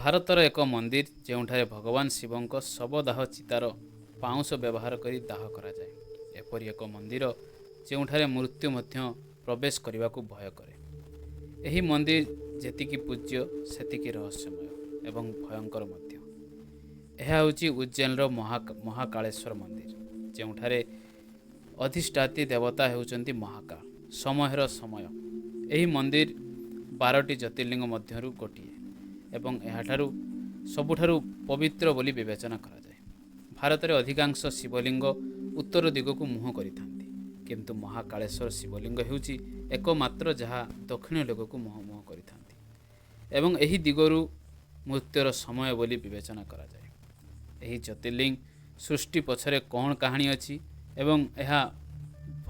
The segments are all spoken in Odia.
ଭାରତର ଏକ ମନ୍ଦିର ଯେଉଁଠାରେ ଭଗବାନ ଶିବଙ୍କ ଶବଦାହ ଚିତାର ପାଉଁଶ ବ୍ୟବହାର କରି ଦାହ କରାଯାଏ। ଏପରି ଏକ ମନ୍ଦିର ଯେଉଁଠାରେ ମୃତ୍ୟୁ ମଧ୍ୟ ପ୍ରବେଶ କରିବାକୁ ଭୟ କରେ। ଏହି ମନ୍ଦିର ଯେତିକି ପୂଜ୍ୟ ସେତିକି ରହସ୍ୟମୟ ଏବଂ ଭୟଙ୍କର ମଧ୍ୟ। ଏହା ହେଉଛି ଉଜ୍ଜୈନର ମହାକାଳେଶ୍ୱର ମନ୍ଦିର, ଯେଉଁଠାରେ ଅଧିଷ୍ଠାତ୍ରୀ ଦେବତା ହେଉଛନ୍ତି ମହାକାଳ, ସମୟର ସମୟ। ଏହି ମନ୍ଦିର 12ଟି ଜ୍ୟୋତିର୍ଲିଙ୍ଗ ମଧ୍ୟରୁ ଗୋଟିଏ ଏବଂ ଏହାଠାରୁ ସବୁଠାରୁ ପବିତ୍ର ବୋଲି ବିବେଚନା କରାଯାଏ। ଭାରତରେ ଅଧିକାଂଶ ଶିବଲିଙ୍ଗ ଉତ୍ତର ଦିଗକୁ ମୁହଁ କରିଥାନ୍ତି, କିନ୍ତୁ ମହାକାଳେଶ୍ୱର ଶିବଲିଙ୍ଗ ହେଉଛି ଏକମାତ୍ର ଯାହା ଦକ୍ଷିଣ ଦିଗକୁ ମୁହଁ ମୁହଁ କରିଥାନ୍ତି ଏବଂ ଏହି ଦିଗରୁ ମୃତ୍ୟୁର ସମୟ ବୋଲି ବିବେଚନା କରାଯାଏ। ଏହି ଜ୍ୟୋତିର୍ଲିଙ୍ଗ ସୃଷ୍ଟି ପଛରେ କ'ଣ କାହାଣୀ ଅଛି ଏବଂ ଏହା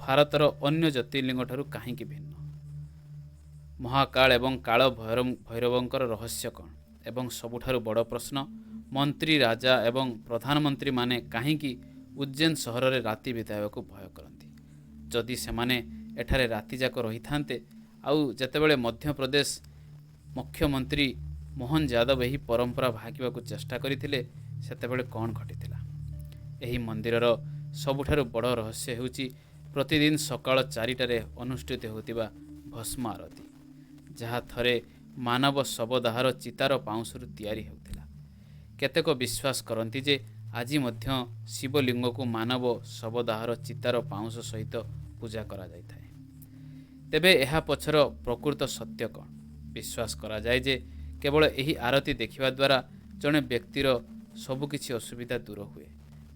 ଭାରତର ଅନ୍ୟ ଜ୍ୟୋତିର୍ଲିଙ୍ଗ ଠାରୁ କାହିଁକି ଭିନ୍ନ? ମହାକାଳ ଏବଂ କାଳ ଭୈରବଙ୍କର ରହସ୍ୟ କ'ଣ? ଏବଂ ସବୁଠାରୁ ବଡ଼ ପ୍ରଶ୍ନ, ମନ୍ତ୍ରୀ, ରାଜା ଏବଂ ପ୍ରଧାନମନ୍ତ୍ରୀମାନେ କାହିଁକି ଉଜ୍ଜୈନ ସହରରେ ରାତି ବିତାଇବାକୁ ଭୟ କରନ୍ତି? ଯଦି ସେମାନେ ଏଠାରେ ରାତିଯାକ ରହିଥାନ୍ତେ? ଆଉ ଯେତେବେଳେ ମଧ୍ୟପ୍ରଦେଶ ମୁଖ୍ୟମନ୍ତ୍ରୀ ମୋହନ ଯାଦବ ଏହି ପରମ୍ପରା ଭାଙ୍ଗିବାକୁ ଚେଷ୍ଟା କରିଥିଲେ, ସେତେବେଳେ କ'ଣ ଘଟିଥିଲା? ଏହି ମନ୍ଦିରର ସବୁଠାରୁ ବଡ଼ ରହସ୍ୟ ହେଉଛି ପ୍ରତିଦିନ ସକାଳ 4ଟାରେ ଅନୁଷ୍ଠିତ ହେଉଥିବା ଭସ୍ମ ଆରତୀ, ଯାହା ଥରେ ମାନବ ଶବଦାହର ଚିତାର ପାଉଁଶରୁ ତିଆରି ହେଉଥିଲା। କେତେକ ବିଶ୍ୱାସ କରନ୍ତି ଯେ ଆଜି ମଧ୍ୟ ଶିବଲିଙ୍ଗକୁ ମାନବ ଶବଦାହର ଚିତାର ପାଉଁଶ ସହିତ ପୂଜା କରାଯାଇଥାଏ। ତେବେ ଏହା ପଛର ପ୍ରକୃତ ସତ୍ୟ କ'ଣ? ବିଶ୍ୱାସ କରାଯାଏ ଯେ କେବଳ ଏହି ଆରତୀ ଦେଖିବା ଦ୍ୱାରା ଜଣେ ବ୍ୟକ୍ତିର ସବୁକିଛି ଅସୁବିଧା ଦୂର ହୁଏ,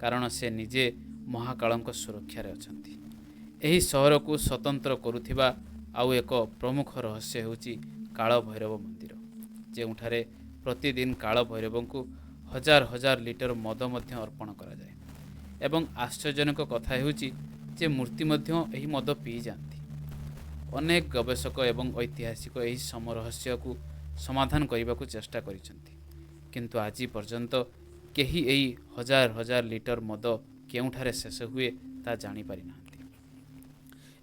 କାରଣ ସେ ନିଜେ ମହାକାଳଙ୍କ ସୁରକ୍ଷାରେ ଅଛନ୍ତି। ଏହି ସହରକୁ ସ୍ୱତନ୍ତ୍ର କରୁଥିବା ଆଉ ଏକ ପ୍ରମୁଖ ରହସ୍ୟ ହେଉଛି କାଳ ଭୈରବ ମନ୍ଦିର, ଯେଉଁଠାରେ ପ୍ରତିଦିନ କାଳ ଭୈରବଙ୍କୁ ହଜାର ହଜାର ଲିଟର ମଦ ମଧ୍ୟ ଅର୍ପଣ କରାଯାଏ ଏବଂ ଆଶ୍ଚର୍ଯ୍ୟଜନକ କଥା ହେଉଛି ଯେ ମୂର୍ତ୍ତି ମଧ୍ୟ ଏହି ମଦ ପିଇଯାଆନ୍ତି। ଅନେକ ଗବେଷକ ଏବଂ ଐତିହାସିକ ଏହି ରହସ୍ୟକୁ ସମାଧାନ କରିବାକୁ ଚେଷ୍ଟା କରିଛନ୍ତି, କିନ୍ତୁ ଆଜି ପର୍ଯ୍ୟନ୍ତ କେହି ଏହି ହଜାର ହଜାର ଲିଟର ମଦ କେଉଁଠାରେ ଶେଷ ହୁଏ ତାହା ଜାଣିପାରିନାହାନ୍ତି।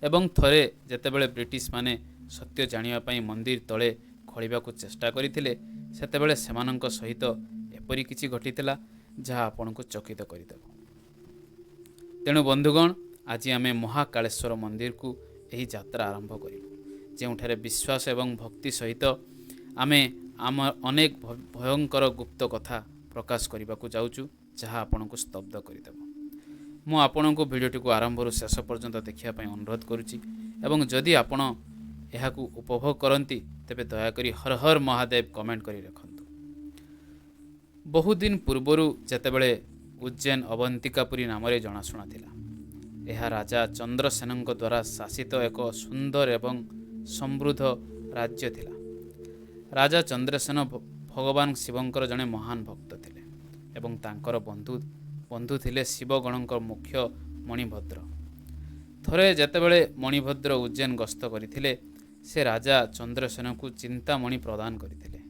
ଏବଂ ଥରେ ଯେତେବେଳେ ବ୍ରିଟିଶମାନେ ସତ୍ୟ ଜାଣିବା ପାଇଁ ମନ୍ଦିର ତଳେ ଖୋଳିବାକୁ ଚେଷ୍ଟା କରିଥିଲେ, ସେତେବେଳେ ସେମାନଙ୍କ ସହିତ ଏପରି କିଛି ଘଟିଥିଲା ଯାହା ଆପଣଙ୍କୁ ଚକିତ କରିଦେବ। ତେଣୁ ବନ୍ଧୁଗଣ, ଆଜି ଆମେ ମହାକାଳେଶ୍ୱର ମନ୍ଦିରକୁ ଏହି ଯାତ୍ରା ଆରମ୍ଭ କରିବୁ, ଯେଉଁଠାରେ ବିଶ୍ୱାସ ଏବଂ ଭକ୍ତି ସହିତ ଆମେ ଆମ ଅନେକ ଭୟଙ୍କର ଗୁପ୍ତ କଥା ପ୍ରକାଶ କରିବାକୁ ଯାଉଛୁ, ଯାହା ଆପଣଙ୍କୁ ସ୍ତବ୍ଧ କରିଦେବ। ମୁଁ ଆପଣଙ୍କୁ ଭିଡ଼ିଓଟିକୁ ଆରମ୍ଭରୁ ଶେଷ ପର୍ଯ୍ୟନ୍ତ ଦେଖିବା ପାଇଁ ଅନୁରୋଧ କରୁଛି ଏବଂ ଯଦି ଆପଣ ଏହାକୁ ଉପଭୋଗ କରନ୍ତି, ତେବେ ଦୟାକରି ହର ହର ମହାଦେବ କମେଣ୍ଟ କରି ରଖନ୍ତୁ। ବହୁଦିନ ପୂର୍ବରୁ ଯେତେବେଳେ ଉଜ୍ଜୈନ ଅବନ୍ତିକାପୁରୀ ନାମରେ ଜଣାଶୁଣା ଥିଲା, ଏହା ରାଜା ଚନ୍ଦ୍ରସେନଙ୍କ ଦ୍ୱାରା ଶାସିତ ଏକ ସୁନ୍ଦର ଏବଂ ସମୃଦ୍ଧ ରାଜ୍ୟ ଥିଲା। ରାଜା ଚନ୍ଦ୍ରସେନ ଭଗବାନ ଶିବଙ୍କର ଜଣେ ମହାନ ଭକ୍ତ ଥିଲେ ଏବଂ ତାଙ୍କର ବନ୍ଧୁ ଥିଲେ ଶିବଗଣଙ୍କ ମୁଖ୍ୟ ମଣିଭଦ୍ର। ଥରେ ଯେତେବେଳେ ମଣିଭଦ୍ର ଉଜ୍ଜୈନ ଗସ୍ତ କରିଥିଲେ, ସେ ରାଜା ଚନ୍ଦ୍ରସେନଙ୍କୁ ଚିନ୍ତାମଣି ପ୍ରଦାନ କରିଥିଲେ।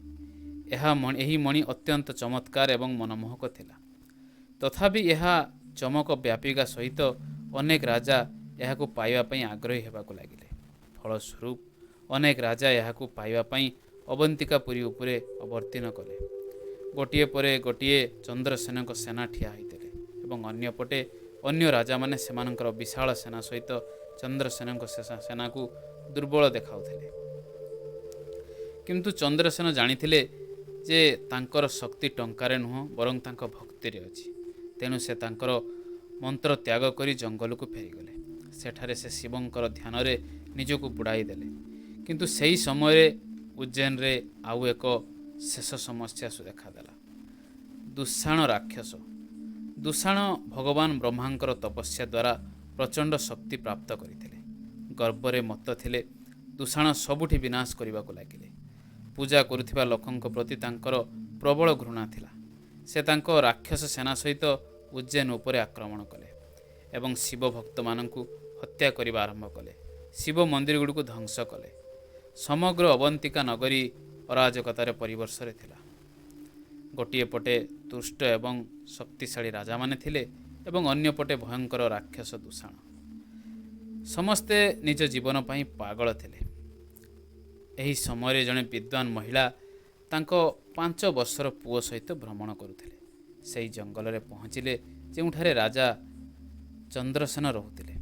ଏହି ମଣି ଅତ୍ୟନ୍ତ ଚମତ୍କାର ଏବଂ ମନମୋହକ ଥିଲା। ତଥାପି ଏହା ଚମକ ବ୍ୟାପିବା ସହିତ ଅନେକ ରାଜା ଏହାକୁ ପାଇବା ପାଇଁ ଆଗ୍ରହୀ ହେବାକୁ ଲାଗିଲେ। ଫଳସ୍ୱରୂପ ଅନେକ ରାଜା ଏହାକୁ ପାଇବା ପାଇଁ ଅବନ୍ତିକାପୁରୀ ଉପରେ ଅବତୀର୍ଣ୍ଣ କଲେ। ଗୋଟିଏ ପରେ ଗୋଟିଏ ଚନ୍ଦ୍ରସେନଙ୍କ ସେନା ଠିଆ ହୋଇଥିଲେ ଏବଂ ଅନ୍ୟପଟେ ଅନ୍ୟ ରାଜାମାନେ ସେମାନଙ୍କର ବିଶାଳ ସେନା ସହିତ ଚନ୍ଦ୍ରସେନଙ୍କ ସେନାକୁ ଦୁର୍ବଳ ଦେଖାଉଥିଲେ। କିନ୍ତୁ ଚନ୍ଦ୍ରସେନ ଜାଣିଥିଲେ ଯେ ତାଙ୍କର ଶକ୍ତି ଟଙ୍କାରେ ନୁହଁ, ବରଂ ତାଙ୍କ ଭକ୍ତିରେ ଅଛି। ତେଣୁ ସେ ତାଙ୍କର ମନ୍ତ୍ର ତ୍ୟାଗ କରି ଜଙ୍ଗଲକୁ ଫେରିଗଲେ। ସେଠାରେ ସେ ଶିବଙ୍କର ଧ୍ୟାନରେ ନିଜକୁ ବୁଡ଼ାଇ ଦେଲେ। କିନ୍ତୁ ସେହି ସମୟରେ ଉଜ୍ଜୈନରେ ଆଉ ଏକ ଶେଷ ସମସ୍ୟା ଦେଖାଦେଲା, ଦୁଷାଣ ରାକ୍ଷସ। ଦୁଷାଣ ଭଗବାନ ବ୍ରହ୍ମାଙ୍କର ତପସ୍ୟା ଦ୍ୱାରା ପ୍ରଚଣ୍ଡ ଶକ୍ତି ପ୍ରାପ୍ତ କରିଥିଲେ। ଗର୍ବରେ ମତ୍ତ ଥିଲେ। ଦୁଷାଣ ସବୁଠି ବିନାଶ କରିବାକୁ ଲାଗିଲେ। ପୂଜା କରୁଥିବା ଲୋକଙ୍କ ପ୍ରତି ତାଙ୍କର ପ୍ରବଳ ଘୃଣା ଥିଲା। ସେ ତାଙ୍କ ରାକ୍ଷସ ସେନା ସହିତ ଉଜ୍ଜୈନ ଉପରେ ଆକ୍ରମଣ କଲେ ଏବଂ ଶିବ ଭକ୍ତମାନଙ୍କୁ ହତ୍ୟା କରିବା ଆରମ୍ଭ କଲେ। ଶିବ ମନ୍ଦିରଗୁଡ଼ିକୁ ଧ୍ୱଂସ କଲେ। ସମଗ୍ର ଅବନ୍ତିକା ନଗରୀ ଅରାଜକତାରେ ପରିବର୍ଷରେ ଥିଲା। ଗୋଟିଏ ପଟେ ଦୁଷ୍ଟ ଏବଂ ଶକ୍ତିଶାଳୀ ରାଜାମାନେ ଥିଲେ ଏବଂ ଅନ୍ୟପଟେ ଭୟଙ୍କର ରାକ୍ଷସ ଦୂଷାଣ। ସମସ୍ତେ ନିଜ ଜୀବନ ପାଇଁ ପାଗଳ ଥିଲେ। ଏହି ସମୟରେ ଜଣେ ବିଦ୍ୱାନ ମହିଳା ତାଙ୍କ 5 ବର୍ଷର ପୁଅ ସହିତ ଭ୍ରମଣ କରୁଥିଲେ। ସେହି ଜଙ୍ଗଲରେ ପହଞ୍ଚିଲେ ଯେଉଁଠାରେ ରାଜା ଚନ୍ଦ୍ରସେନ ରହୁଥିଲେ।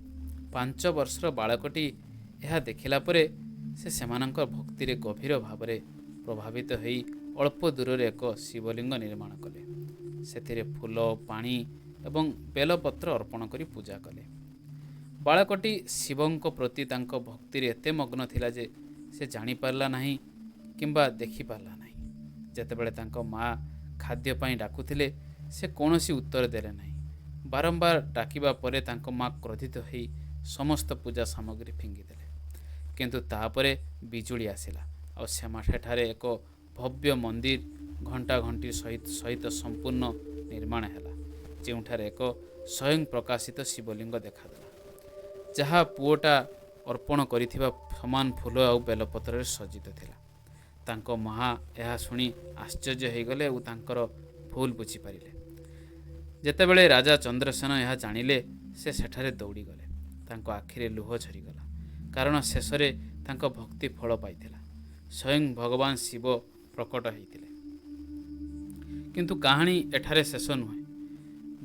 5 ବର୍ଷର ବାଳକଟି ଏହା ଦେଖିଲା ପରେ ସେ ସେମାନଙ୍କ ଭକ୍ତିରେ ଗଭୀର ଭାବରେ ପ୍ରଭାବିତ ହୋଇ ଅଳ୍ପ ଦୂରରେ ଏକ ଶିବଲିଙ୍ଗ ନିର୍ମାଣ କଲେ। ସେଥିରେ ଫୁଲ, ପାଣି ଏବଂ ବେଲପତ୍ର ଅର୍ପଣ କରି ପୂଜା କଲେ। ବାଳକଟି ଶିବଙ୍କ ପ୍ରତି ତାଙ୍କ ଭକ୍ତିରେ ଏତେ ମଗ୍ନ ଥିଲା ଯେ ସେ ଜାଣିପାରିଲା ନାହିଁ କିମ୍ବା ଦେଖିପାରିଲା ନାହିଁ। ଯେତେବେଳେ ତାଙ୍କ ମା ଖାଦ୍ୟ ପାଇଁ ଡାକୁଥିଲେ, ସେ କୌଣସି ଉତ୍ତର ଦେଲେ ନାହିଁ। ବାରମ୍ବାର ଡାକିବା ପରେ ତାଙ୍କ ମା କ୍ରୋଧିତ ହୋଇ ସମସ୍ତ ପୂଜା ସାମଗ୍ରୀ ଫିଙ୍ଗିଦେଲେ। କିନ୍ତୁ ତାପରେ ବିଜୁଳି ଆସିଲା ଆଉ ସେଠାରେ ଏକ ଭବ୍ୟ ମନ୍ଦିର ଘଣ୍ଟା ଘଣ୍ଟି ସହିତ ସମ୍ପୂର୍ଣ୍ଣ ନିର୍ମାଣ ହେଲା, ଯେଉଁଠାରେ ଏକ ସ୍ୱୟଂ ପ୍ରକାଶିତ ଶିବଲିଙ୍ଗ ଦେଖାଦେଲା, ଯାହା ପୁଅଟା ଅର୍ପଣ କରିଥିବା ସମାନ ଫୁଲ ଆଉ ବେଲପତ୍ରରେ ସଜ୍ଜିତ ଥିଲା। ତାଙ୍କ ମା ଏହା ଶୁଣି ଆଶ୍ଚର୍ଯ୍ୟ ହୋଇଗଲେ ଓ ତାଙ୍କର ଭୁଲ ବୁଝିପାରିଲେ। ଯେତେବେଳେ ରାଜା ଚନ୍ଦ୍ରସେନ ଏହା ଜାଣିଲେ, ସେ ସେଠାରେ ଦୌଡ଼ିଗଲେ। ତାଙ୍କ ଆଖିରେ ଲୁହ ଝରିଗଲା, କାରଣ ଶେଷରେ ତାଙ୍କ ଭକ୍ତି ଫଳ ପାଇଥିଲା। ସ୍ୱୟଂ ଭଗବାନ ଶିବ ପ୍ରକଟ ହୋଇଥିଲେ। କିନ୍ତୁ କାହାଣୀ ଏଠାରେ ଶେଷ ନୁହେଁ।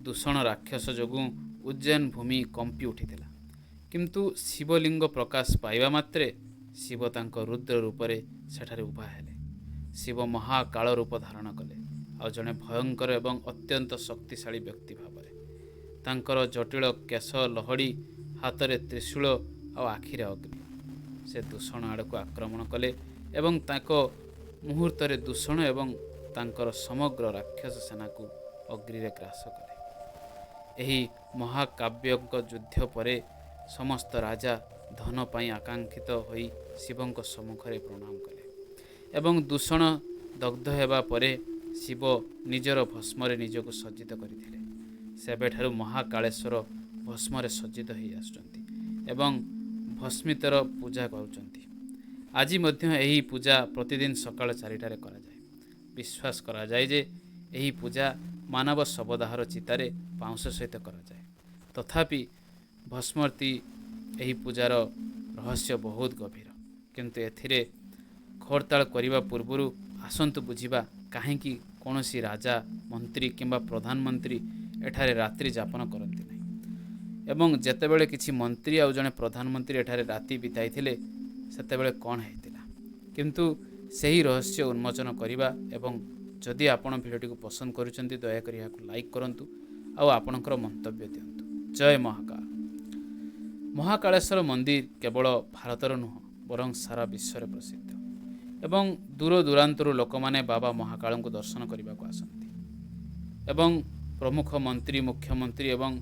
ଦୂଷଣ ରାକ୍ଷସ ଯୋଗୁଁ ଉଜ୍ଜୈନ ଭୂମି କମ୍ପି ଉଠିଥିଲା। କିନ୍ତୁ ଶିବଲିଙ୍ଗ ପ୍ରକାଶ ପାଇବା ମାତ୍ରେ ଶିବ ତାଙ୍କ ରୁଦ୍ର ରୂପରେ ସେଠାରେ ଉଭା ହେଲେ। ଶିବ ମହାକାଳ ରୂପ ଧାରଣ କଲେ ଆଉ ଜଣେ ଭୟଙ୍କର ଏବଂ ଅତ୍ୟନ୍ତ ଶକ୍ତିଶାଳୀ ବ୍ୟକ୍ତି ଭାବରେ। ତାଙ୍କର ଜଟିଳ କେଶ ଲହଡ଼ି, ହାତରେ ତ୍ରିଶୂଳ ଆଉ ଆଖିରେ ଅଗ୍ନି। ସେ ଦୂଷଣ ଆଡ଼କୁ ଆକ୍ରମଣ କଲେ ଏବଂ ତାଙ୍କ ମୁହୂର୍ତ୍ତରେ ଦୂଷଣ ଏବଂ ତାଙ୍କର ସମଗ୍ର ରାକ୍ଷସ ସେନାକୁ ଅଗ୍ନିରେ ଗ୍ରାସ କଲେ। ଏହି ମହାକାବ୍ୟଙ୍କ ଯୁଦ୍ଧ ପରେ ସମସ୍ତ ରାଜା ଧନ ପାଇଁ ଆକାଂକ୍ଷିତ ହୋଇ ଶିବଙ୍କ ସମ୍ମୁଖରେ ପ୍ରଣାମ କଲେ ଏବଂ ଦୂଷଣ ଦଗ୍ଧ ହେବା ପରେ ଶିବ ନିଜର ଭସ୍ମରେ ନିଜକୁ ସଜ୍ଜିତ କରିଥିଲେ। ସେବେଠାରୁ ମହାକାଳେଶ୍ୱର ଭସ୍ମରେ ସଜ୍ଜିତ ହୋଇ ଆସୁଛନ୍ତି ଏବଂ ଭସ୍ମିତର ପୂଜା କରୁଛନ୍ତି। ଆଜି ମଧ୍ୟ ଏହି ପୂଜା ପ୍ରତିଦିନ ସକାଳ 4ଟାରେ କରାଯାଏ। ବିଶ୍ୱାସ କରାଯାଏ ଯେ ଏହି ପୂଜା ମାନବ ଶବଦାହର ଚିତାରେ ପାଉଁଶ ସହିତ କରାଯାଏ। ତଥାପି ଭସ୍ମର୍ତ୍ତି ଏହି ପୂଜାର ରହସ୍ୟ ବହୁତ ଗଭୀର। କିନ୍ତୁ ଏଥିରେ ଖୋଳତାଡ଼ କରିବା ପୂର୍ବରୁ ଆସନ୍ତୁ ବୁଝିବା କାହିଁକି କୌଣସି ରାଜା, ମନ୍ତ୍ରୀ କିମ୍ବା ପ୍ରଧାନମନ୍ତ୍ରୀ ଏଠାରେ ରାତ୍ରି ଯାପନ କରନ୍ତି ନାହିଁ, ଏବଂ ଯେତେବେଳେ କିଛି ମନ୍ତ୍ରୀ ଆଉ ଜଣେ ପ୍ରଧାନମନ୍ତ୍ରୀ ଏଠାରେ ରାତି ବିତାଇଥିଲେ ସେତେବେଳେ କ'ଣ ହେଇଥିଲା। କିନ୍ତୁ ସେହି ରହସ୍ୟ ଉନ୍ମୋଚନ କରିବା, ଏବଂ ଯଦି ଆପଣ ଭିଡ଼ିଓଟିକୁ ପସନ୍ଦ କରୁଛନ୍ତି ଦୟାକରି ଏହାକୁ ଲାଇକ୍ କରନ୍ତୁ ଆଉ ଆପଣଙ୍କର ମନ୍ତବ୍ୟ ଦିଅନ୍ତୁ। ଜୟ ମହାକାଳ। ମହାକାଳେଶ୍ୱର ମନ୍ଦିର କେବଳ ଭାରତର ନୁହଁ ବରଂ ସାରା ବିଶ୍ୱରେ ପ୍ରସିଦ୍ଧ ଏବଂ ଦୂର ଦୂରାନ୍ତରୁ ଲୋକମାନେ ବାବା ମହାକାଳଙ୍କୁ ଦର୍ଶନ କରିବାକୁ ଆସନ୍ତି ଏବଂ ପ୍ରମୁଖ ମନ୍ତ୍ରୀ, ମୁଖ୍ୟମନ୍ତ୍ରୀ ଏବଂ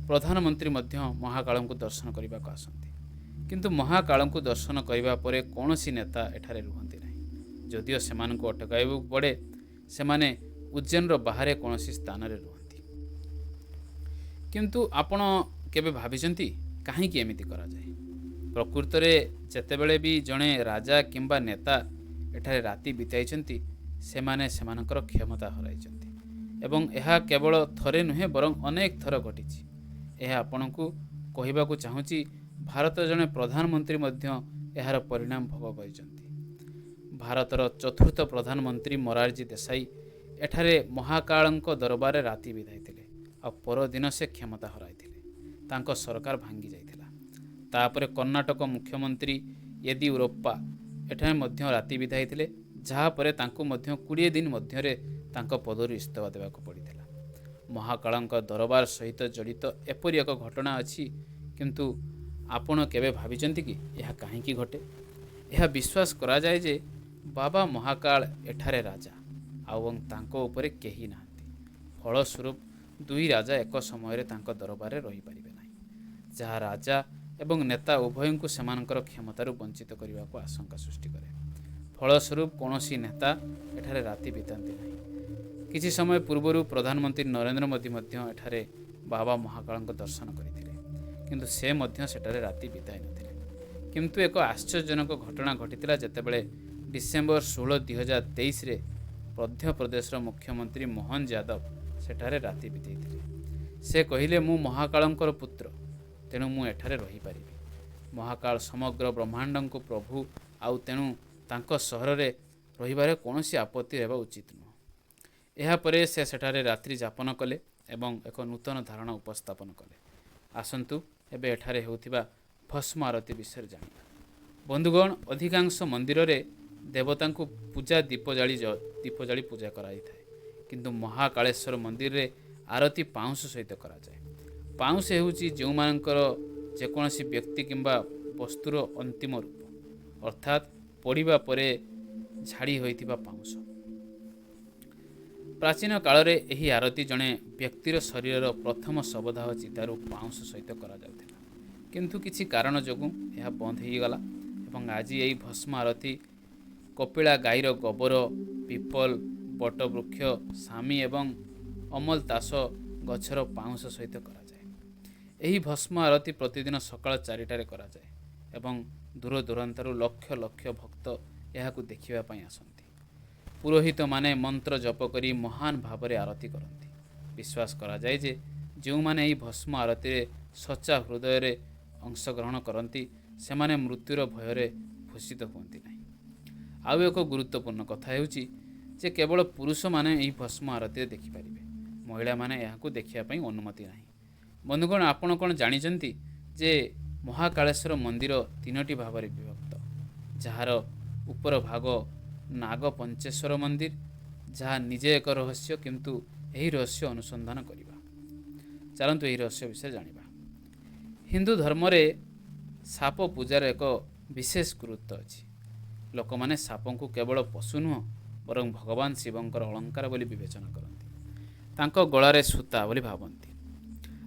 ପ୍ରଧାନମନ୍ତ୍ରୀ ମଧ୍ୟ ମହାକାଳଙ୍କୁ ଦର୍ଶନ କରିବାକୁ ଆସନ୍ତି। କିନ୍ତୁ ମହାକାଳଙ୍କୁ ଦର୍ଶନ କରିବା ପରେ କୌଣସି ନେତା ଏଠାରେ ରୁହନ୍ତି ନାହିଁ। ଯଦିଓ ସେମାନଙ୍କୁ ଅଟକାଇବାକୁ ପଡ଼େ, ସେମାନେ ଉଜ୍ଜୈନର ବାହାରେ କୌଣସି ସ୍ଥାନରେ ରୁହନ୍ତି। କିନ୍ତୁ ଆପଣ କେବେ ଭାବିଛନ୍ତି କାହିଁକି ଏମିତି କରାଯାଏ? ପ୍ରକୃତରେ ଯେତେବେଳେ ବି ଜଣେ ରାଜା କିମ୍ବା ନେତା ଏଠାରେ ରାତି ବିତାଇଛନ୍ତି, ସେମାନେ ସେମାନଙ୍କର କ୍ଷମତା ହରାଇଛନ୍ତି ଏବଂ ଏହା କେବଳ ଥରେ ନୁହେଁ ବରଂ ଅନେକ ଥର ଘଟିଛି। ଏହା ଆପଣଙ୍କୁ କହିବାକୁ ଚାହୁଁଛି, ଭାରତର ଜଣେ ପ୍ରଧାନମନ୍ତ୍ରୀ ମଧ୍ୟ ଏହାର ପରିଣାମ ଭୋଗ କରିଛନ୍ତି। ଭାରତର ଚତୁର୍ଥ ପ୍ରଧାନମନ୍ତ୍ରୀ ମୋରାରଜୀ ଦେଶାଇ ଏଠାରେ ମହାକାଳଙ୍କ ଦରବାରରେ ରାତି ବିତାଇଥିଲେ ଆଉ ପରଦିନ ସେ କ୍ଷମତା ହରାଇଥିଲେ। ତାଙ୍କ ସରକାର ଭାଙ୍ଗି ଯାଇଥିଲା। ତାପରେ କର୍ଣ୍ଣାଟକ ମୁଖ୍ୟମନ୍ତ୍ରୀ ୟେଦିୟୁରପ୍ପା ଏଠାରେ ମଧ୍ୟ ରାତି ବିତାଇଥିଲେ, ଯାହାପରେ ତାଙ୍କୁ ମଧ୍ୟ 20 ଦିନ ମଧ୍ୟରେ ତାଙ୍କ ପଦରୁ ଇସ୍ତଫା ଦେବାକୁ ପଡ଼ିଥିଲା। ମହାକାଳଙ୍କ ଦରବାର ସହିତ ଜଡ଼ିତ ଏପରି ଏକ ଘଟଣା ଅଛି, କିନ୍ତୁ ଆପଣ କେବେ ଭାବିଛନ୍ତି କି ଏହା କାହିଁକି ଘଟେ? ଏହା ବିଶ୍ୱାସ କରାଯାଏ ଯେ ବାବା ମହାକାଳ ଏଠାରେ ରାଜା ଆଉ ତାଙ୍କ ଉପରେ କେହି ନାହାନ୍ତି। ଫଳସ୍ୱରୂପ ଦୁଇ ରାଜା ଏକ ସମୟରେ ତାଙ୍କ ଦରବାରରେ ରହିପାରିବେ ନାହିଁ, ଯାହା ରାଜା ଏବଂ ନେତା ଉଭୟଙ୍କୁ ସେମାନଙ୍କର କ୍ଷମତାରୁ ବଞ୍ଚିତ କରିବାକୁ ଆଶଙ୍କା ସୃଷ୍ଟି କରେ। ଫଳସ୍ୱରୂପ କୌଣସି ନେତା ଏଠାରେ ରାତି ବିତାନ୍ତି ନାହିଁ। କିଛି ସମୟ ପୂର୍ବରୁ ପ୍ରଧାନମନ୍ତ୍ରୀ ନରେନ୍ଦ୍ର ମୋଦି ମଧ୍ୟ ଏଠାରେ ବାବା ମହାକାଳଙ୍କ ଦର୍ଶନ କରିଥିଲେ, କିନ୍ତୁ ସେ ମଧ୍ୟ ସେଠାରେ ରାତି ବିତାଇ ନଥିଲେ। କିନ୍ତୁ ଏକ ଆଶ୍ଚର୍ଯ୍ୟଜନକ ଘଟଣା ଘଟିଥିଲା ଯେତେବେଳେ ଡିସେମ୍ବର 16, 2023ରେ ମଧ୍ୟପ୍ରଦେଶର ମୁଖ୍ୟମନ୍ତ୍ରୀ ମୋହନ ଯାଦବ ସେଠାରେ ରାତି ବିତାଇଥିଲେ। ସେ କହିଲେ, ମୁଁ ମହାକାଳଙ୍କର ପୁତ୍ର, ତେଣୁ ମୁଁ ଏଠାରେ ରହିପାରିବି। ମହାକାଳ ସମଗ୍ର ବ୍ରହ୍ମାଣ୍ଡଙ୍କୁ ପ୍ରଭୁ, ଆଉ ତେଣୁ ତାଙ୍କ ସହରରେ ରହିବାରେ କୌଣସି ଆପତ୍ତି ରହିବା ଉଚିତ ନୁହଁ। ଏହାପରେ ସେ ସେଠାରେ ରାତ୍ରି ଯାପନ କଲେ ଏବଂ ଏକ ନୂତନ ଧାରଣା ଉପସ୍ଥାପନ କଲେ। ଆସନ୍ତୁ ଏବେ ଏଠାରେ ହେଉଥିବା ଭସ୍ମ ଆରତୀ ବିଷୟରେ ଜାଣିବା। ବନ୍ଧୁଗଣ, ଅଧିକାଂଶ ମନ୍ଦିରରେ ଦେବତାଙ୍କୁ ପୂଜା ଦୀପ ଜାଳି ପୂଜା କରାଯାଇଥାଏ, କିନ୍ତୁ ମହାକାଳେଶ୍ୱର ମନ୍ଦିରରେ ଆରତୀ ପାଉଁଶ ସହିତ କରାଯାଏ। ପାଉଁଶ ହେଉଛି ଯେଉଁମାନଙ୍କର ଯେକୌଣସି ବ୍ୟକ୍ତି କିମ୍ବା ବସ୍ତୁର ଅନ୍ତିମ ରୂପ, ଅର୍ଥାତ୍ ପୋଡ଼ିବା ପରେ ଝାଡ଼ି ହୋଇଥିବା ପାଉଁଶ। ପ୍ରାଚୀନ କାଳରେ ଏହି ଆରତୀ ଜଣେ ବ୍ୟକ୍ତିର ଶରୀରର ପ୍ରଥମ ଶବଦାହ ଚିତାରୁ ପାଉଁଶ ସହିତ କରାଯାଉଥିଲା, କିନ୍ତୁ କିଛି କାରଣ ଯୋଗୁଁ ଏହା ବନ୍ଦ ହୋଇଗଲା ଏବଂ ଆଜି ଏହି ଭସ୍ମ ଆରତୀ କପିଳା ଗାଈର ଗୋବର, ପିପଲ, ବଟବୃକ୍ଷ, ଶାମି ଏବଂ ଅମଲତାସ ଗଛର ପାଉଁଶ ସହିତ କରାଯାଏ। ଏହି ଭସ୍ମ ଆରତୀ ପ୍ରତିଦିନ ସକାଳ 4ଟାରେ କରାଯାଏ ଏବଂ ଦୂର ଦୂରାନ୍ତରୁ ଲକ୍ଷ ଲକ୍ଷ ଭକ୍ତ ଏହାକୁ ଦେଖିବା ପାଇଁ ଆସନ୍ତି। ପୁରୋହିତମାନେ ମନ୍ତ୍ର ଜପ କରି ମହାନ ଭାବରେ ଆରତୀ କରନ୍ତି। ବିଶ୍ୱାସ କରାଯାଏ ଯେ ଯେଉଁମାନେ ଏହି ଭସ୍ମ ଆରତୀରେ ସଚ୍ଚା ହୃଦୟରେ ଅଂଶଗ୍ରହଣ କରନ୍ତି, ସେମାନେ ମୃତ୍ୟୁର ଭୟରେ ଭୂଷିତ ହୁଅନ୍ତି ନାହିଁ। ଆଉ ଏକ ଗୁରୁତ୍ୱପୂର୍ଣ୍ଣ କଥା ହେଉଛି ଯେ କେବଳ ପୁରୁଷମାନେ ଏହି ଭସ୍ମ ଆରତୀରେ ଦେଖିପାରିବେ। ମହିଳାମାନେ ଏହାକୁ ଦେଖିବା ପାଇଁ ଅନୁମତି ନାହିଁ। ବନ୍ଧୁଗଣ, ଆପଣ କ'ଣ ଜାଣିଛନ୍ତି ଯେ ମହାକାଳେଶ୍ୱର ମନ୍ଦିର ତିନୋଟି ଭାବରେ ବିଭକ୍ତ, ଯାହାର ଉପର ଭାଗ ନାଗପଞ୍ଚେଶ୍ୱର ମନ୍ଦିର, ଯାହା ନିଜେ ଏକ ରହସ୍ୟ? କିନ୍ତୁ ଏହି ରହସ୍ୟ ଅନୁସନ୍ଧାନ କରିବା। ଚାଲନ୍ତୁ ଏହି ରହସ୍ୟ ବିଷୟରେ ଜାଣିବା। ହିନ୍ଦୁ ଧର୍ମରେ ସାପ ପୂଜାର ଏକ ବିଶେଷ ଗୁରୁତ୍ୱ ଅଛି। ଲୋକମାନେ ସାପଙ୍କୁ କେବଳ ପଶୁ ନୁହଁ, ବରଂ ଭଗବାନ ଶିବଙ୍କର ଅଳଙ୍କାର ବୋଲି ବିବେଚନା କରନ୍ତି, ତାଙ୍କ ଗଳାରେ ସୂତା ବୋଲି ଭାବନ୍ତି।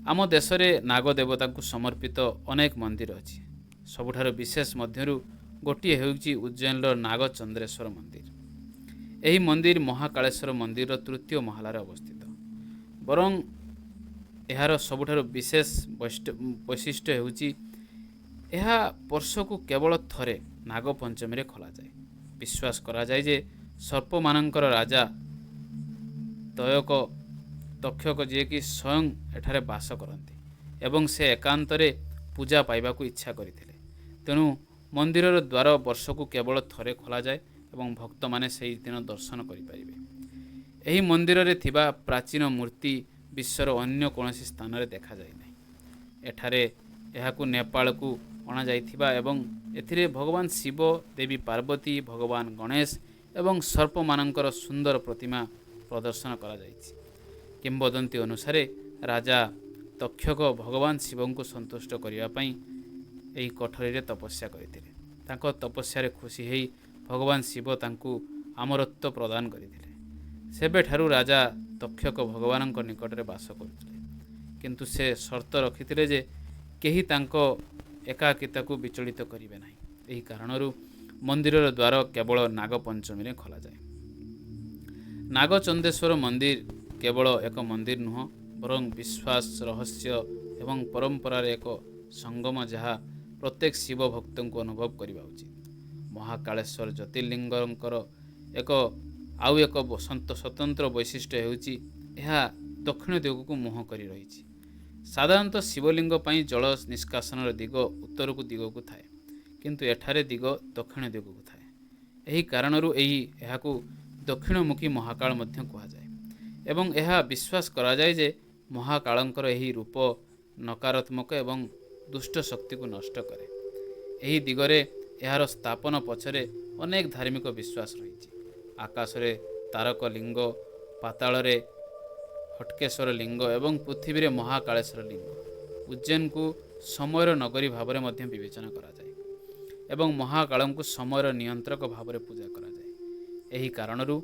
ଆମ ଦେଶରେ ନାଗ ଦେବତାଙ୍କୁ ସମର୍ପିତ ଅନେକ ମନ୍ଦିର ଅଛି। ସବୁଠାରୁ ବିଶେଷ ମଧ୍ୟରୁ ଗୋଟିଏ ହେଉଛି ଉଜ୍ଜୈନର ନାଗଚନ୍ଦ୍ରେଶ୍ୱର ମନ୍ଦିର। ଏହି ମନ୍ଦିର ମହାକାଳେଶ୍ୱର ମନ୍ଦିରର ତୃତୀୟ ମହଲାରେ ଅବସ୍ଥିତ। ବରଂ ଏହାର ସବୁଠାରୁ ବିଶେଷ ବୈଶିଷ୍ଟ୍ୟ ହେଉଛି ଏହା ବର୍ଷକୁ କେବଳ ଥରେ ନାଗପଞ୍ଚମୀରେ ଖୋଲାଯାଏ। ବିଶ୍ୱାସ କରାଯାଏ ଯେ ସର୍ପମାନଙ୍କର ରାଜା ତକ୍ଷକ, ଯିଏକି ସ୍ୱୟଂ ଏଠାରେ ବାସ କରନ୍ତି ଏବଂ ସେ ଏକାନ୍ତରେ ପୂଜା ପାଇବାକୁ ଇଚ୍ଛା କରିଥିଲେ। ତେଣୁ ମନ୍ଦିରର ଦ୍ୱାର ବର୍ଷକୁ କେବଳ ଥରେ ଖୋଲାଯାଏ ଏବଂ ଭକ୍ତମାନେ ସେହି ଦିନ ଦର୍ଶନ କରିପାରିବେ। ଏହି ମନ୍ଦିରରେ ଥିବା ପ୍ରାଚୀନ ମୂର୍ତ୍ତି ବିଶ୍ୱର ଅନ୍ୟ କୌଣସି ସ୍ଥାନରେ ଦେଖାଯାଏ ନାହିଁ। ଏଠାରେ ଏହାକୁ ନେପାଳକୁ ଅଣାଯାଇଥିବା ଏବଂ ଏଥିରେ ଭଗବାନ ଶିବ, ଦେବୀ ପାର୍ବତୀ, ଭଗବାନ ଗଣେଶ ଏବଂ ସର୍ପମାନଙ୍କର ସୁନ୍ଦର ପ୍ରତିମା ପ୍ରଦର୍ଶନ କରାଯାଇଛି। କିମ୍ବଦନ୍ତୀ ଅନୁସାରେ ରାଜା ତକ୍ଷକ ଭଗବାନ ଶିବଙ୍କୁ ସନ୍ତୁଷ୍ଟ କରିବା ପାଇଁ ଏହି କୋଠରୀରେ ତପସ୍ୟା କରିଥିଲେ। ତାଙ୍କ ତପସ୍ୟାରେ ଖୁସି ହେଇ ଭଗବାନ ଶିବ ତାଙ୍କୁ ଅମରତ୍ୱ ପ୍ରଦାନ କରିଥିଲେ। ସେବେଠାରୁ ରାଜା ତକ୍ଷକ ଭଗବାନଙ୍କ ନିକଟରେ ବାସ କରୁଥିଲେ, କିନ୍ତୁ ସେ ସର୍ତ୍ତ ରଖିଥିଲେ ଯେ କେହି ତାଙ୍କ ଏକାକିତାକୁ ବିଚଳିତ କରିବେ ନାହିଁ। ଏହି କାରଣରୁ ମନ୍ଦିରର ଦ୍ୱାର କେବଳ ନାଗପଞ୍ଚମୀରେ ଖୋଲାଯାଏ। ନାଗଚନ୍ଦେଶ୍ୱର ମନ୍ଦିର କେବଳ ଏକ ମନ୍ଦିର ନୁହଁ, ବରଂ ବିଶ୍ୱାସ, ରହସ୍ୟ ଏବଂ ପରମ୍ପରାର ଏକ ସଙ୍ଗମ, ଯାହା ପ୍ରତ୍ୟେକ ଶିବ ଭକ୍ତଙ୍କୁ ଅନୁଭବ କରିବା ଉଚିତ। ମହାକାଳେଶ୍ୱର ଜ୍ୟୋତିର୍ଲିଙ୍ଗଙ୍କର ଆଉ ଏକ ସ୍ୱତନ୍ତ୍ର ବୈଶିଷ୍ଟ୍ୟ ହେଉଛି ଏହା ଦକ୍ଷିଣ ଦିଗକୁ ମୁହଁ କରି ରହିଛି। ସାଧାରଣତଃ ଶିବଲିଙ୍ଗ ପାଇଁ ଜଳ ନିଷ୍କାସନର ଦିଗ ଉତ୍ତରକୁ ଦିଗକୁ ଥାଏ, କିନ୍ତୁ ଏଠାରେ ଦିଗ ଦକ୍ଷିଣ ଦିଗକୁ ଥାଏ। ଏହି କାରଣରୁ ଏହାକୁ ଦକ୍ଷିଣମୁଖୀ ମହାକାଳ ମଧ୍ୟ କୁହାଯାଏ ଏବଂ ଏହା ବିଶ୍ୱାସ କରାଯାଏ ଯେ ମହାକାଳଙ୍କର ଏହି ରୂପ ନକାରାତ୍ମକ ଏବଂ ଦୁଷ୍ଟ ଶକ୍ତିକୁ ନଷ୍ଟ କରେ। ଏହି ଦିଗରେ ଏହାର ସ୍ଥାପନ ପଛରେ ଅନେକ ଧାର୍ମିକ ବିଶ୍ୱାସ ରହିଛି। ଆକାଶରେ ତାରକ ଲିଙ୍ଗ, ପାତାଳରେ ହଟକେଶ୍ୱର ଲିଙ୍ଗ ଏବଂ ପୃଥିବୀରେ ମହାକାଳେଶ୍ୱର ଲିଙ୍ଗ। ଉଜ୍ଜୈନକୁ ସମୟର ନଗରୀ ଭାବରେ ମଧ୍ୟ ବିବେଚନା କରାଯାଏ ଏବଂ ମହାକାଳଙ୍କୁ ସମୟର ନିୟନ୍ତ୍ରକ ଭାବରେ ପୂଜା କରାଯାଏ। ଏହି କାରଣରୁ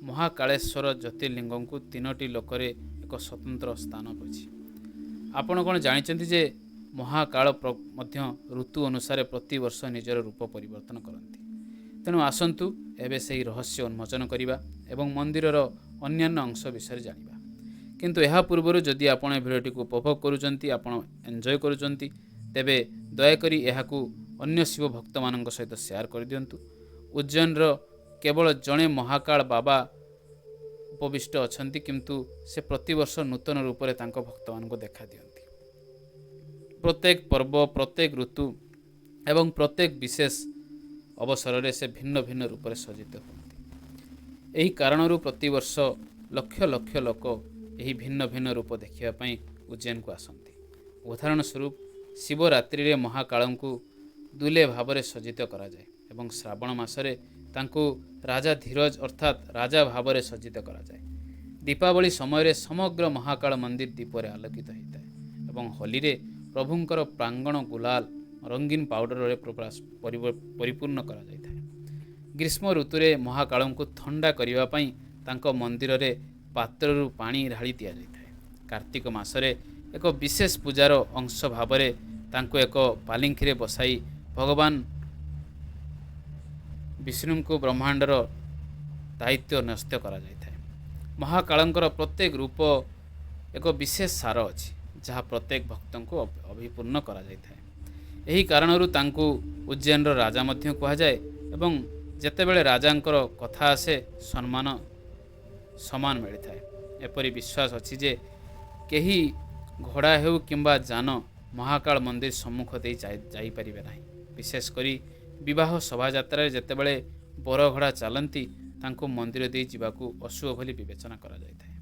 ମହାକାଳେଶ୍ୱର ଜ୍ୟୋତିର୍ଲିଙ୍ଗଙ୍କୁ ତିନୋଟି ଲୋକରେ ଏକ ସ୍ୱତନ୍ତ୍ର ସ୍ଥାନ ଅଛି। ଆପଣ କ'ଣ ଜାଣିଛନ୍ତି ଯେ ମହାକାଳ ମଧ୍ୟ ଋତୁ ଅନୁସାରେ ପ୍ରତିବର୍ଷ ନିଜର ରୂପ ପରିବର୍ତ୍ତନ କରନ୍ତି? ତେଣୁ ଆସନ୍ତୁ ଏବେ ସେହି ରହସ୍ୟ ଉନ୍ମୋଚନ କରିବା ଏବଂ ମନ୍ଦିରର ଅନ୍ୟାନ୍ୟ ଅଂଶ ବିଷୟରେ ଜାଣିବା। କିନ୍ତୁ ଏହା ପୂର୍ବରୁ ଯଦି ଆପଣ ଏ ଭିଡ଼ିଓଟିକୁ ଉପଭୋଗ କରୁଛନ୍ତି, ଆପଣ ଏନ୍ଜୟ କରୁଛନ୍ତି, ତେବେ ଦୟାକରି ଏହାକୁ ଅନ୍ୟ ଶିବ ଭକ୍ତମାନଙ୍କ ସହିତ ସେୟାର କରିଦିଅନ୍ତୁ। ଉଜ୍ଜୈନର କେବଳ ଜଣେ ମହାକାଳ ବାବା ଉପବିଷ୍ଟ ଅଛନ୍ତି, କିନ୍ତୁ ସେ ପ୍ରତିବର୍ଷ ନୂତନ ରୂପରେ ତାଙ୍କ ଭକ୍ତମାନଙ୍କୁ ଦେଖା ଦିଅନ୍ତି। ପ୍ରତ୍ୟେକ ପର୍ବ, ପ୍ରତ୍ୟେକ ଋତୁ ଏବଂ ପ୍ରତ୍ୟେକ ବିଶେଷ ଅବସରରେ ସେ ଭିନ୍ନ ଭିନ୍ନ ରୂପରେ ସଜ୍ଜିତ ହୁଅନ୍ତି। ଏହି କାରଣରୁ ପ୍ରତିବର୍ଷ ଲକ୍ଷ ଲକ୍ଷ ଲୋକ ଏହି ଭିନ୍ନ ଭିନ୍ନ ରୂପ ଦେଖିବା ପାଇଁ ଉଜ୍ଜୈନକୁ ଆସନ୍ତି। ଉଦାହରଣ ସ୍ୱରୂପ, ଶିବରାତ୍ରିରେ ମହାକାଳଙ୍କୁ ଦୁଲେ ଭାବରେ ସଜ୍ଜିତ କରାଯାଏ ଏବଂ ଶ୍ରାବଣ ମାସରେ ତାଙ୍କୁ ରାଜା ଧୀରଜ ଅର୍ଥାତ୍ ରାଜା ଭାବରେ ସଜ୍ଜିତ କରାଯାଏ। ଦୀପାବଳି ସମୟରେ ସମଗ୍ର ମହାକାଳ ମନ୍ଦିର ଦୀପରେ ଆଲୋକିତ ହୋଇଥାଏ ଏବଂ ହୋଲିରେ ପ୍ରଭୁଙ୍କର ପ୍ରାଙ୍ଗଣ ଗୁଲାଲ, ରଙ୍ଗୀନ ପାଉଡରରେ ପରିପୂର୍ଣ୍ଣ କରାଯାଇଥାଏ। ଗ୍ରୀଷ୍ମ ଋତୁରେ ମହାକାଳଙ୍କୁ ଥଣ୍ଡା କରିବା ପାଇଁ ତାଙ୍କ ମନ୍ଦିରରେ ପାତ୍ରରୁ ପାଣି ଢାଳି ଦିଆଯାଇଥାଏ। କାର୍ତ୍ତିକ ମାସରେ ଏକ ବିଶେଷ ପୂଜାର ଅଂଶ ଭାବରେ ତାଙ୍କୁ ଏକ ପାଲିଙ୍କିରେ ବସାଇ ଭଗବାନ ବିଷ୍ଣୁଙ୍କୁ ବ୍ରହ୍ମାଣ୍ଡର ଦାୟିତ୍ୱ ନ୍ୟସ୍ତ କରାଯାଇଥାଏ। ମହାକାଳଙ୍କର ପ୍ରତ୍ୟେକ ରୂପ ଏକ ବିଶେଷ ସାର ଅଛି, ଯାହା ପ୍ରତ୍ୟେକ ଭକ୍ତଙ୍କୁ ଅଭିପୂର୍ଣ୍ଣ କରାଯାଇଥାଏ। ଏହି କାରଣରୁ ତାଙ୍କୁ ଉଜ୍ଜୈନର ରାଜା ମଧ୍ୟ କୁହାଯାଏ ଏବଂ ଯେତେବେଳେ ରାଜାଙ୍କର କଥା ଆସେ, ସମ୍ମାନ ସମାନ ମିଳିଥାଏ। ଏପରି ବିଶ୍ୱାସ ଅଛି ଯେ କେହି ଘୋଡ଼ା ହେଉ କିମ୍ବା ଯାନ ମହାକାଳ ମନ୍ଦିର ସମ୍ମୁଖ ଦେଇ ଯାଇପାରିବେ ନାହିଁ। ବିଶେଷ କରି ବିବାହ ଶୋଭାଯାତ୍ରାରେ ଯେତେବେଳେ ବର ଘୋଡ଼ା ଚାଲନ୍ତି, ତାଙ୍କୁ ମନ୍ଦିର ଦେଇ ଯିବାକୁ ଅଶୁଭ ବୋଲି ବିବେଚନା କରାଯାଇଥାଏ।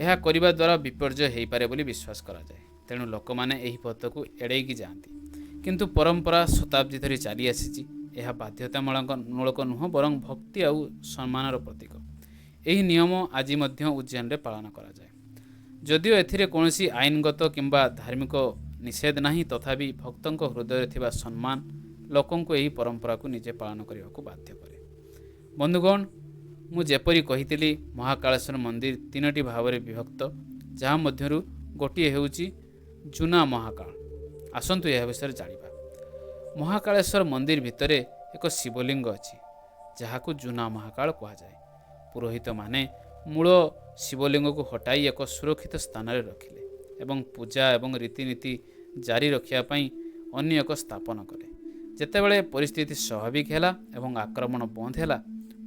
ଏହା କରିବା ଦ୍ୱାରା ବିପର୍ଯ୍ୟୟ ହୋଇପାରେ ବୋଲି ବିଶ୍ୱାସ କରାଯାଏ। ତେଣୁ ଲୋକମାନେ ଏହି ପଥକୁ ଏଡ଼େଇକି ଯାଆନ୍ତି। କିନ୍ତୁ ପରମ୍ପରା ଶତାବ୍ଦୀ ଧରି ଚାଲି ଆସିଛି। ଏହା ବାଧ୍ୟତାମୂଳକ ମୂଳକ ନୁହଁ, ବରଂ ଭକ୍ତି ଆଉ ସମ୍ମାନର ପ୍ରତୀକ। ଏହି ନିୟମ ଆଜି ମଧ୍ୟ ଉଜ୍ଜୈନରେ ପାଳନ କରାଯାଏ। ଯଦିଓ ଏଥିରେ କୌଣସି ଆଇନଗତ କିମ୍ବା ଧାର୍ମିକ ନିଷେଧ ନାହିଁ, ତଥାପି ଭକ୍ତଙ୍କ ହୃଦୟରେ ଥିବା ସମ୍ମାନ ଲୋକଙ୍କୁ ଏହି ପରମ୍ପରାକୁ ନିଜେ ପାଳନ କରିବାକୁ ବାଧ୍ୟ କରେ। ବନ୍ଧୁଗଣ, ମୁଁ ଯେପରି କହିଥିଲି, ମହାକାଳେଶ୍ୱର ମନ୍ଦିର ତିନୋଟି ଭାବରେ ବିଭକ୍ତ, ଯାହା ମଧ୍ୟରୁ ଗୋଟିଏ ହେଉଛି ଜୁନା ମହାକାଳ। ଆସନ୍ତୁ ଏହା ବିଷୟରେ ଜାଣିବା। ମହାକାଳେଶ୍ୱର ମନ୍ଦିର ଭିତରେ ଏକ ଶିବଲିଙ୍ଗ ଅଛି, ଯାହାକୁ ଜୁନା ମହାକାଳ କୁହାଯାଏ। ପୁରୋହିତମାନେ ମୂଳ ଶିବଲିଙ୍ଗକୁ ହଟାଇ ଏକ ସୁରକ୍ଷିତ ସ୍ଥାନରେ ରଖିଲେ ଏବଂ ପୂଜା ଏବଂ ରୀତିନୀତି ଜାରି ରଖିବା ପାଇଁ ଅନ୍ୟ ଏକ ସ୍ଥାପନ କଲେ। ଯେତେବେଳେ ପରିସ୍ଥିତି ସ୍ୱାଭାବିକ ହେଲା ଏବଂ ଆକ୍ରମଣ ବନ୍ଦ ହେଲା,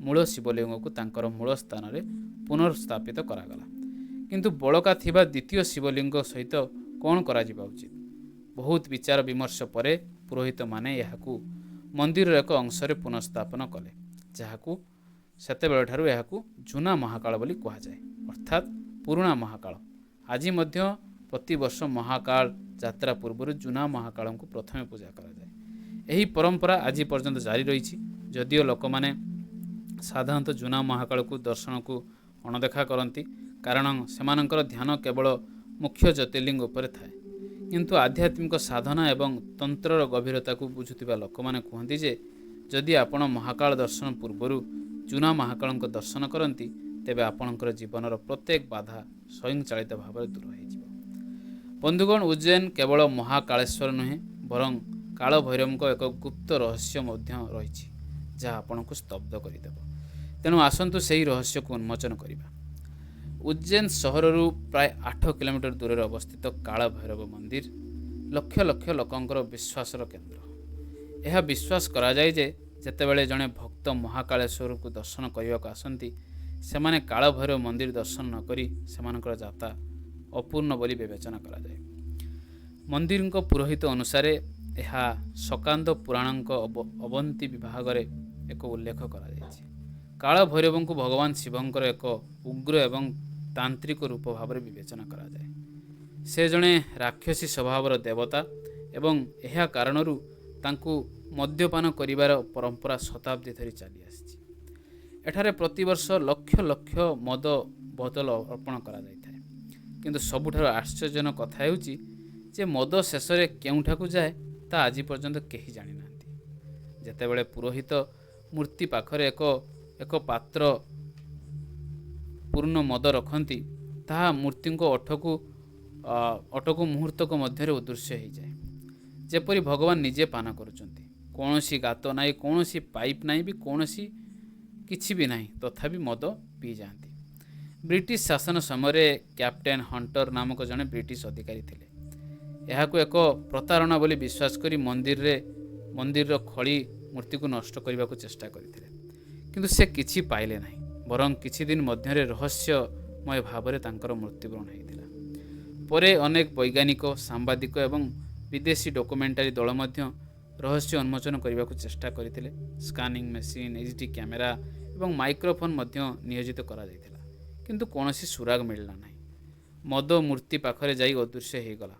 ମୂଳ ଶିବଲିଙ୍ଗକୁ ତାଙ୍କର ମୂଳ ସ୍ଥାନରେ ପୁନର୍ସ୍ଥାପିତ କରାଗଲା। କିନ୍ତୁ ବଳକା ଥିବା ଦ୍ୱିତୀୟ ଶିବଲିଙ୍ଗ ସହିତ କ'ଣ କରାଯିବା ଉଚିତ, ବହୁତ ବିଚାର ବିମର୍ଶ ପରେ ପୁରୋହିତମାନେ ଏହାକୁ ମନ୍ଦିରର ଏକ ଅଂଶରେ ପୁନଃସ୍ଥାପନ କଲେ, ଯାହାକୁ ସେତେବେଳଠାରୁ ଏହାକୁ ଜୁନା ମହାକାଳ ବୋଲି କୁହାଯାଏ, ଅର୍ଥାତ୍ ପୁରୁଣା ମହାକାଳ। ଆଜି ମଧ୍ୟ ପ୍ରତିବର୍ଷ ମହାକାଳ ଯାତ୍ରା ପୂର୍ବରୁ ଜୁନା ମହାକାଳଙ୍କୁ ପ୍ରଥମେ ପୂଜା କରାଯାଏ। ଏହି ପରମ୍ପରା ଆଜି ପର୍ଯ୍ୟନ୍ତ ଜାରି ରହିଛି, ଯଦିଓ ଲୋକମାନେ ସାଧାରଣତଃ ଜୁନା ମହାକାଳକୁ ଦର୍ଶନକୁ ଅଣଦେଖା କରନ୍ତି, କାରଣ ସେମାନଙ୍କର ଧ୍ୟାନ କେବଳ ମୁଖ୍ୟ ଜ୍ୟୋତିର୍ଲିଙ୍ଗ ଉପରେ ଥାଏ। କିନ୍ତୁ ଆଧ୍ୟାତ୍ମିକ ସାଧନା ଏବଂ ତନ୍ତ୍ରର ଗଭୀରତାକୁ ବୁଝୁଥିବା ଲୋକମାନେ କୁହନ୍ତି ଯେ ଯଦି ଆପଣ ମହାକାଳ ଦର୍ଶନ ପୂର୍ବରୁ ଜୁନା ମହାକାଳଙ୍କ ଦର୍ଶନ କରନ୍ତି, ତେବେ ଆପଣଙ୍କର ଜୀବନର ପ୍ରତ୍ୟେକ ବାଧା ସ୍ୱୟଂଚାଳିତ ଭାବରେ ଦୂର ହୋଇଯିବ। ବନ୍ଧୁଗଣ, ଉଜ୍ଜୈନ କେବଳ ମହାକାଳେଶ୍ୱର ନୁହେଁ, ବରଂ କାଳଭୈରବଙ୍କ ଏକ ଗୁପ୍ତ ରହସ୍ୟ ମଧ୍ୟ ରହିଛି, ଯାହା ଆପଣଙ୍କୁ ସ୍ତବ୍ଧ କରିଦେବ। ତେଣୁ ଆସନ୍ତୁ ସେହି ରହସ୍ୟକୁ ଉନ୍ମୋଚନ କରିବା। ଉଜ୍ଜୈନ ସହରରୁ ପ୍ରାୟ 8 କିଲୋମିଟର ଦୂରରେ ଅବସ୍ଥିତ କାଳଭୈରବ ମନ୍ଦିର ଲକ୍ଷ ଲକ୍ଷ ଲୋକଙ୍କର ବିଶ୍ୱାସର କେନ୍ଦ୍ର। ଏହା ବିଶ୍ୱାସ କରାଯାଏ ଯେ ଯେତେବେଳେ ଜଣେ ଭକ୍ତ ମହାକାଳେଶ୍ୱରଙ୍କୁ ଦର୍ଶନ କରିବାକୁ ଆସନ୍ତି, ସେମାନେ କାଳଭୈରବ ମନ୍ଦିର ଦର୍ଶନ ନକରି ସେମାନଙ୍କର ଯାତ୍ରା ଅପୂର୍ଣ୍ଣ ବୋଲି ବିବେଚନା କରାଯାଏ। ମନ୍ଦିରଙ୍କ ପୁରୋହିତ ଅନୁସାରେ ଏହା ସ୍କନ୍ଦ ପୁରାଣଙ୍କ ଅବନ୍ତୀ ବିଭାଗରେ ଏକ ଉଲ୍ଲେଖ କରାଯାଇଛି। କାଳଭୈରବଙ୍କୁ ଭଗବାନ ଶିବଙ୍କର ଏକ ଉଗ୍ର ଏବଂ ତାନ୍ତ୍ରିକ ରୂପ ଭାବରେ ବିବେଚନା କରାଯାଏ। ସେ ଜଣେ ରାକ୍ଷସୀ ସ୍ୱଭାବର ଦେବତା ଏବଂ ଏହା କାରଣରୁ ତାଙ୍କୁ ମଦ୍ୟପାନ କରିବାର ପରମ୍ପରା ଶତାବ୍ଦୀ ଧରି ଚାଲି ଆସିଛି। ଏଠାରେ ପ୍ରତିବର୍ଷ ଲକ୍ଷ ଲକ୍ଷ ମଦ ବୋତଲ ଅର୍ପଣ କରାଯାଇଥାଏ। କିନ୍ତୁ ସବୁଠାରୁ ଆଶ୍ଚର୍ଯ୍ୟଜନକ କଥା ହେଉଛି ଯେ ମଦ ଶେଷରେ କେଉଁଠାକୁ ଯାଏ, ତା ଆଜି ପର୍ଯ୍ୟନ୍ତ କେହି ଜାଣିନାହାନ୍ତି। ଯେତେବେଳେ ପୁରୋହିତ ମୂର୍ତ୍ତି ପାଖରେ ଏକ ପାତ୍ର ପୂର୍ଣ୍ଣ ମଦ ରଖନ୍ତି, ତାହା ମୂର୍ତ୍ତିଙ୍କ ଓଠକୁ ମୁହୂର୍ତ୍ତକ ମଧ୍ୟରେ ଅଦୃଶ୍ୟ ହୋଇଯାଏ, ଯେପରି ଭଗବାନ ନିଜେ ପାନ କରୁଛନ୍ତି। କୌଣସି ଗାତ ନାହିଁ, କୌଣସି ପାଇପ୍ ନାହିଁ ବି କୌଣସି କିଛି ବି ନାହିଁ, ତଥାପି ମଦ ପିଇଯାଆନ୍ତି। ବ୍ରିଟିଶ ଶାସନ ସମୟରେ କ୍ୟାପ୍ଟେନ୍ ହଣ୍ଟର ନାମକ ଜଣେ ବ୍ରିଟିଶ ଅଧିକାରୀ ଥିଲେ। ଏହାକୁ ଏକ ପ୍ରତାରଣା ବୋଲି ବିଶ୍ୱାସ କରି ମନ୍ଦିରର ଖଳି ମୂର୍ତ୍ତିକୁ ନଷ୍ଟ କରିବାକୁ ଚେଷ୍ଟା କରିଥିଲେ। କିନ୍ତୁ ସେ କିଛି ପାଇଲେ ନାହିଁ, ବରଂ କିଛି ଦିନ ମଧ୍ୟରେ ରହସ୍ୟମୟ ଭାବରେ ତାଙ୍କର ମୃତ୍ୟୁବରଣ ହୋଇଥିଲା। ପରେ ଅନେକ ବୈଜ୍ଞାନିକ, ସାମ୍ବାଦିକ ଏବଂ ବିଦେଶୀ ଡକୁମେଣ୍ଟାରୀ ଦଳ ମଧ୍ୟ ରହସ୍ୟ ଉନ୍ମୋଚନ କରିବାକୁ ଚେଷ୍ଟା କରିଥିଲେ। ସ୍କାନିଂ ମେସିନ୍, HD camera ଏବଂ ମାଇକ୍ରୋଫୋନ୍ ମଧ୍ୟ ନିୟୋଜିତ କରାଯାଇଥିଲା, କିନ୍ତୁ କୌଣସି ସୁରାଗ ମିଳିଲା ନାହିଁ। ମଦ ମୂର୍ତ୍ତି ପାଖରେ ଯାଇ ଅଦୃଶ୍ୟ ହୋଇଗଲା।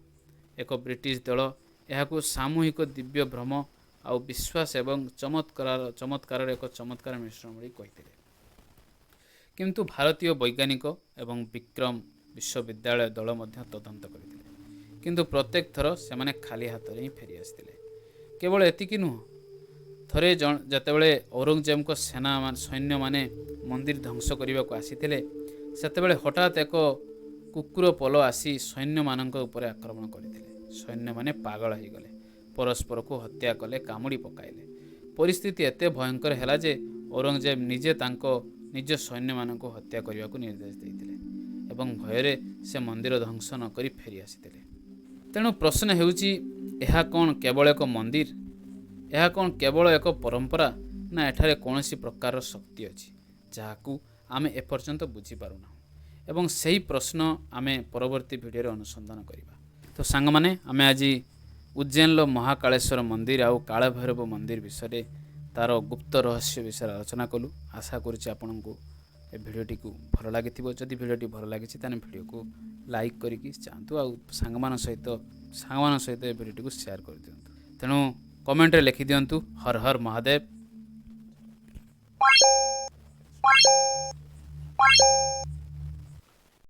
ଏକ ବ୍ରିଟିଶ ଦଳ ଏହାକୁ ସାମୂହିକ ଦିବ୍ୟ ଭ୍ରମ ଆଉ ବିଶ୍ୱାସ ଏବଂ ଚମତ୍କାରର ଏକ ଚମତ୍କାର ମିଶ୍ରଣ ବୋଲି କହିଥିଲେ। କିନ୍ତୁ ଭାରତୀୟ ବୈଜ୍ଞାନିକ ଏବଂ ବିକ୍ରମ ବିଶ୍ୱବିଦ୍ୟାଳୟ ଦଳ ମଧ୍ୟ ତଦନ୍ତ କରିଥିଲେ, କିନ୍ତୁ ପ୍ରତ୍ୟେକ ଥର ସେମାନେ ଖାଲି ହାତରେ ହିଁ ଫେରି ଆସିଥିଲେ। କେବଳ ଏତିକି ନୁହଁ, ଥରେ ଯେତେବେଳେ ଔରଙ୍ଗଜେବଙ୍କ ସେନା ସୈନ୍ୟମାନେ ମନ୍ଦିର ଧ୍ୱଂସ କରିବାକୁ ଆସିଥିଲେ, ସେତେବେଳେ ହଠାତ୍ ଏକ କୁକୁର ପଲ ଆସି ସୈନ୍ୟମାନଙ୍କ ଉପରେ ଆକ୍ରମଣ କରିଥିଲେ। ସୈନ୍ୟମାନେ ପାଗଳ ହୋଇଗଲେ, ପରସ୍ପରକୁ ହତ୍ୟା କଲେ, କାମୁଡ଼ି ପକାଇଲେ। ପରିସ୍ଥିତି ଏତେ ଭୟଙ୍କର ହେଲା ଯେ ଔରଙ୍ଗଜେବ ନିଜେ ତାଙ୍କ ନିଜ ସୈନ୍ୟମାନଙ୍କୁ ହତ୍ୟା କରିବାକୁ ନିର୍ଦ୍ଦେଶ ଦେଇଥିଲେ ଏବଂ ଭୟରେ ସେ ମନ୍ଦିର ଧ୍ୱଂସ ନ କରି ଫେରି ଆସିଥିଲେ। ତେଣୁ ପ୍ରଶ୍ନ ହେଉଛି, ଏହା କ'ଣ କେବଳ ଏକ ମନ୍ଦିର? ଏହା କ'ଣ କେବଳ ଏକ ପରମ୍ପରା, ନା ଏଠାରେ କୌଣସି ପ୍ରକାରର ଶକ୍ତି ଅଛି ଯାହାକୁ ଆମେ ଏପର୍ଯ୍ୟନ୍ତ ବୁଝିପାରୁନାହୁଁ? ଏବଂ ସେହି ପ୍ରଶ୍ନ ଆମେ ପରବର୍ତ୍ତୀ ଭିଡ଼ିଓରେ ଅନୁସନ୍ଧାନ କରିବା। ତ ସାଙ୍ଗମାନେ, ଆମେ ଆଜି ଉଜ୍ଜୈନର ମହାକାଳେଶ୍ୱର ମନ୍ଦିର ଆଉ କାଳଭୈରବ ମନ୍ଦିର ବିଷୟରେ, ତା'ର ଗୁପ୍ତ ରହସ୍ୟ ବିଷୟରେ ଆଲୋଚନା କଲୁ। ଆଶା କରୁଛି ଆପଣଙ୍କୁ ଏ ଭିଡ଼ିଓଟିକୁ ଭଲ ଲାଗିଥିବ। ଯଦି ଭିଡ଼ିଓଟି ଭଲ ଲାଗିଛି, ତାହେଲେ ଭିଡ଼ିଓକୁ ଲାଇକ୍ କରିକି ଯାଆନ୍ତୁ ଆଉ ସାଙ୍ଗମାନଙ୍କ ସହିତ ଏ ଭିଡ଼ିଓଟିକୁ ସେୟାର କରିଦିଅନ୍ତୁ। ତେଣୁ କମେଣ୍ଟରେ ଲେଖିଦିଅନ୍ତୁ ହର ହର ମହାଦେବ।